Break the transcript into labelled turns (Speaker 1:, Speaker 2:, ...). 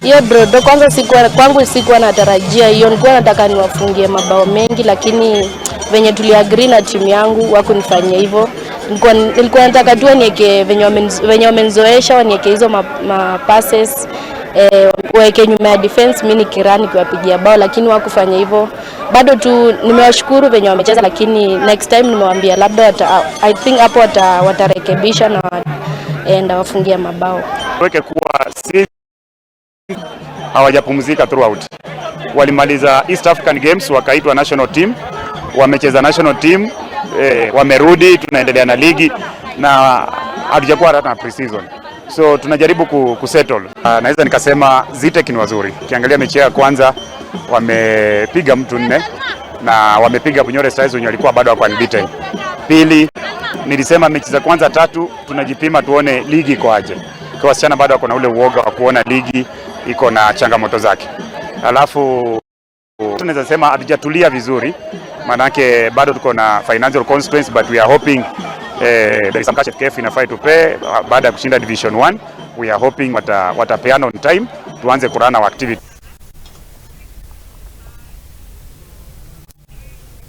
Speaker 1: Hiyo draw kwanza sikuwa, kwangu sikuwa natarajia hiyo, nilikuwa nataka niwafungie mabao mengi, lakini venye tuliagree na timu yangu wakunifanyia hivyo. Nilikuwa nataka tu wanieke venye wamenizoesha, wanieke hizo ma passes, waweke nyuma ya defense, mimi nikirun nikiwapigia bao, lakini wakufanya hivyo. Bado tu nimewashukuru venye wamecheza, lakini next time nimewaambia labda I think hapo watarekebisha na ndawafungia mabao.
Speaker 2: Weke kuwa si hawajapumzika throughout. Walimaliza East African Games, wakaitwa national team, wamecheza national team, wamerudi, tunaendelea na ligi na hatujakuwa hata na pre-season, so tunajaribu kusettle. Naweza nikasema Zetech ni wazuri. Ukiangalia mechi ya kwanza wamepiga mtu nne na wamepiga Bunyore Stars wenye walikuwa bado wako unbeaten. Pili, nilisema mechi za kwanza tatu tunajipima tuone ligi iko aje. Kwa wasichana bado wako na ule uoga wa kuona ligi iko na changamoto zake. Alafu tunaweza sema hatujatulia vizuri, maanake bado tuko na financial constraints, but we are hoping, there is some cash FKF inafai tupe baada ya kushinda Division 1. We are hoping watapeana on time tuanze kurun our activity.